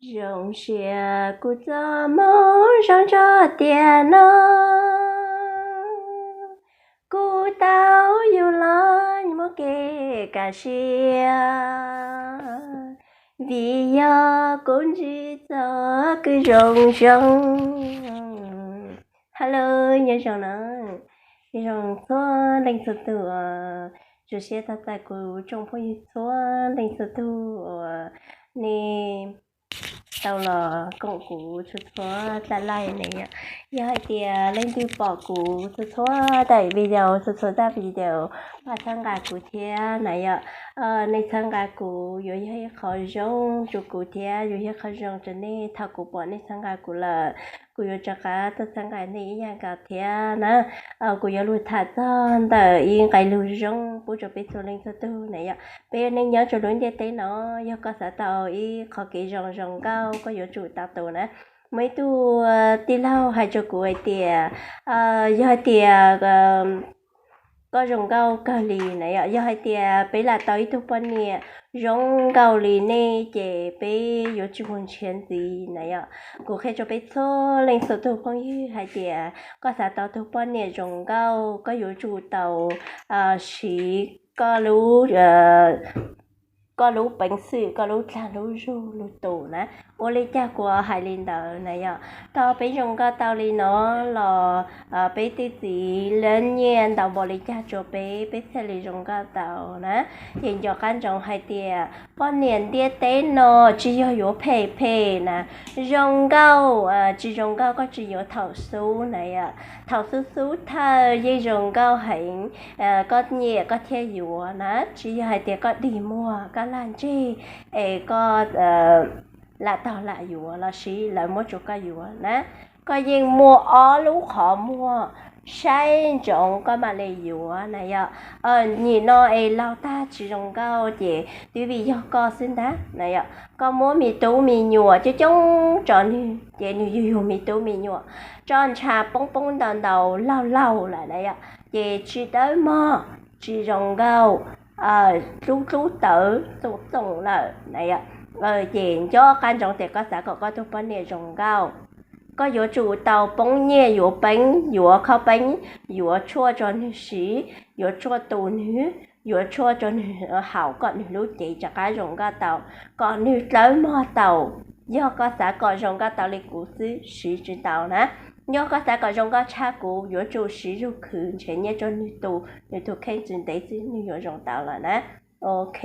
Zoo siab kuv txoj hmoov zoo tso tiag no, kuv tau yug los muaj kev kaj siab, vim yog kuv ntsib txoj kwv zoo zoo. Hello, nyob zoo na, nyob zoo txhua leej txhua tus, zoo siab tag tag kuv tsoom phooj ywg txhua leej txhua tus uas nej tau los koom kuv txhua txhua daim like ne yom. Yog hais tias leej twg pom kuv txhua txhua daim video, txhua txhua daim video, pab txhawb nqa kuv thiab na yom. Nej txhawb nqa kuv yuav yog ib qho zoo rau kuv thiab yuav yog qho zoo rau nej. Thaum kuv pom nej txhawb nqa kuv lawm, kuv yuav rov qab tuaj txhawb nqa nej ib yam nkaus thiab na. Kuv yuav lug tham txog ntawm ib nqe lus zoo pub rau peb txhua leej txhua tug na yom. Peb ua neej nyob rau lub ntiaj teb no, yog koj xav tau ib qho kev zoo zoo nkauj koj yuav tsum tau tus na. Muaj ib tug tij laug hais rau kuv hais tias, yog hais tias koj zoo nkauj kawg li na yom, yog hais tias peb lam tau ib tug poj niam zoo nkauj li nej ces peb yuav tsis muaj ntshiab ntxiv na yom. Kuv qhia rau peb txhua leej txhua tug phooj ywg hais tias koj xav tau tug poj niam zoo nkauj koj yuav tsum tau siv koj lub koj lub peev xwm, koj lub dlaag lub zug lug tus na. Ua li cas kuv hais li ntawd na yom? Tau peb zoo nkauj tau li no los peb tej txiv lab nyiaj ntau npaum li cas rua peb, peb thiaj li zoo nkauj tau na. Ces nco qab ntsoov hais tias poj niam ntiaj teb no tsis yog yuav phem phem na, zoo nkauj tsis zoo nkauj koj tsis yuav thaum xub na yom. Thaum xub xub thawj yeej zoo nkauj heev, koj nyiam koj thiaj yuav na, tsis yog hais tias koj dig muag koj lag ntseg es koj lam tau lam yuav lossis lawv muab rau koj yuav na. Koj yeej muaj ob lub qhov muag saib ntsoov koj mam li yuav na yom. Nyim no es laug tag tsis zoo nkauj ces twb vim yog koj xwb ntag na yom. Koj muab me tub me nyuam coob coob tso nwg ces nwg yug yug me tub me nyuam, tso ntsha poob poob ntau ntau laug laug lawm na yom, ces tsis dawb mog, tsis zoo nkauj, dlub dlub tawv txoom txoom lawm na yom. Ces nco qab ntsoov tias koj xav kom koj tug poj niam zoo nkauj, koj yuav tsum tau poob nyiaj yuav peev, yuav khaub peev, yuav tshuaj rau nwg siv, yuav tshuaj tu nwg, yuav tshuaj rau nwg haus kom nwg lub cev rov qab zoo nkauj tau, kom nwg dlawb mog tau. Yog koj xav kom zoo nkauj tau li kuv xwb siv tsis tau na. Yog koj xav kom zoo nkauj tshaj kuv yuav tsum siv zug khwv nrhiav nyiaj rau nwg tu, nwg tus kheej tsis ntev xwb nwg yuav zoo tau lawm na. Ok.